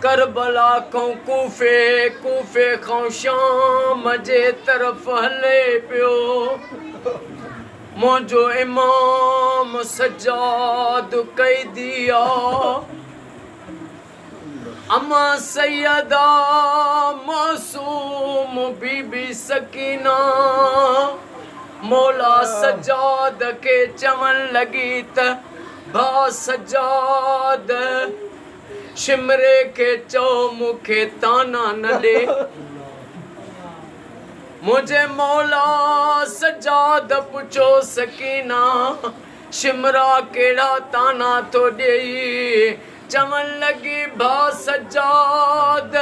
ڪربلا کان ڪوفي، ڪوفي کان شام جي طرف هلي پيو. منهنجو امام سجاد قيدي آ. امان سيده معصوم بي بي سڪينه مولا سجاد کي چوڻ لڳي ته ڀاء سجاد! شمري کي چئو مون کي طعنا نه ڏي. منهنجي مولا سجاد پڇيو سڪينه شمرا ڪهڙا طعنا ٿو ڏئي؟ چوڻ لڳي ڀاء سجاد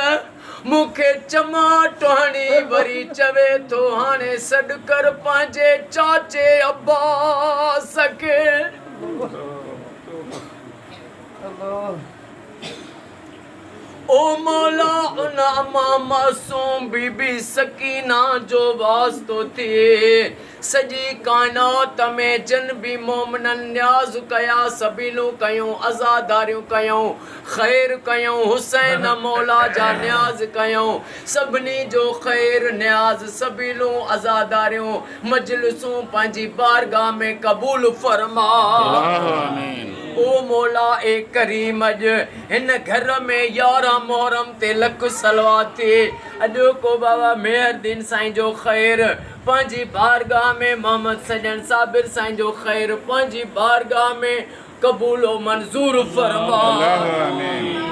مون کي چماٽ هڻي وري چوي ٿو هاڻي سڏ ڪر پنهنجي چاچي عباس کي. او مولا ان امان معصوم بي بي سڪينه جو واسطو ٿئي سڄي ڪائنات ۾ جن به مومنن نياز ڪيا سبيلون ڪيون عزاداريون ڪيون خير ڪيون حسين مولا جا نياز ڪيون سڀني جو خير نياز سبيلون عزاداريون مجلسون پنهنجي بارگاھ ۾ قبول فرما. او مولا اي ڪريم اڄ هن گهر ۾ 11 محرم تي لک صلوات ٿئي اڄوڪو بابا ميهر دين سائين جو خير پنهنجي بارگاھ ۾ محمد سڄڻ صابر سائين جو خير پنهنجي بارگاھ ۾ قبول و منظور فرما.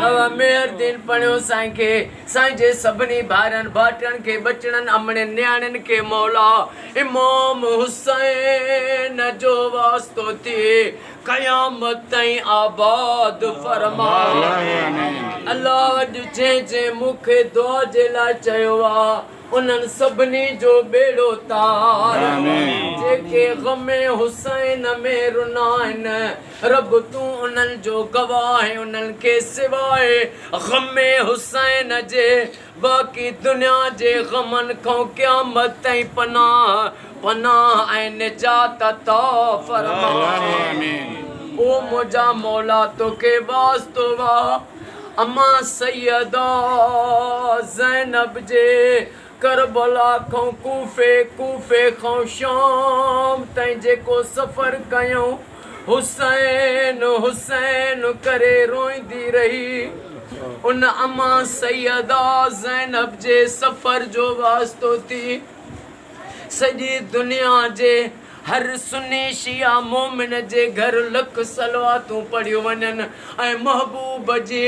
بابا ميهر دين پڻيو سائين کي سائين جي سڀني ڀائرن ڀائٽين کي ٻچڙن امڙين نياڻين کي مولا امام حسين جو واسطو ٿئي قيامت تائين آباد فرما. الله اڄ جنهن جنهن مون کي دعا جي لاء چيو آ انهن سڀني جو ٻيڙو تار. جيڪي غم حسين ۾ رنا آهن رب تون انهن جو گواهه آهين انهن کي سواء غم حسين جي باقي دنيا جي غمن کان قيامت تائين پناهه پناهه ۽ نجات عطا فرماء. او منهنجا مولا توکي واسطو آ امان سيده زينب جي ڪربلا کان ڪوفي، ڪوفي کان شام تائين جيڪو سفر ڪيائون حسين حسين ڪري روئيندي رهي. ان امان سيده زينب جي سفر جو واسطو ٿي سڄي دنيا جي هر سني شيعه مومن جي گهر لک صلواتون پڙهيون وڃن ۽ محبوب جي.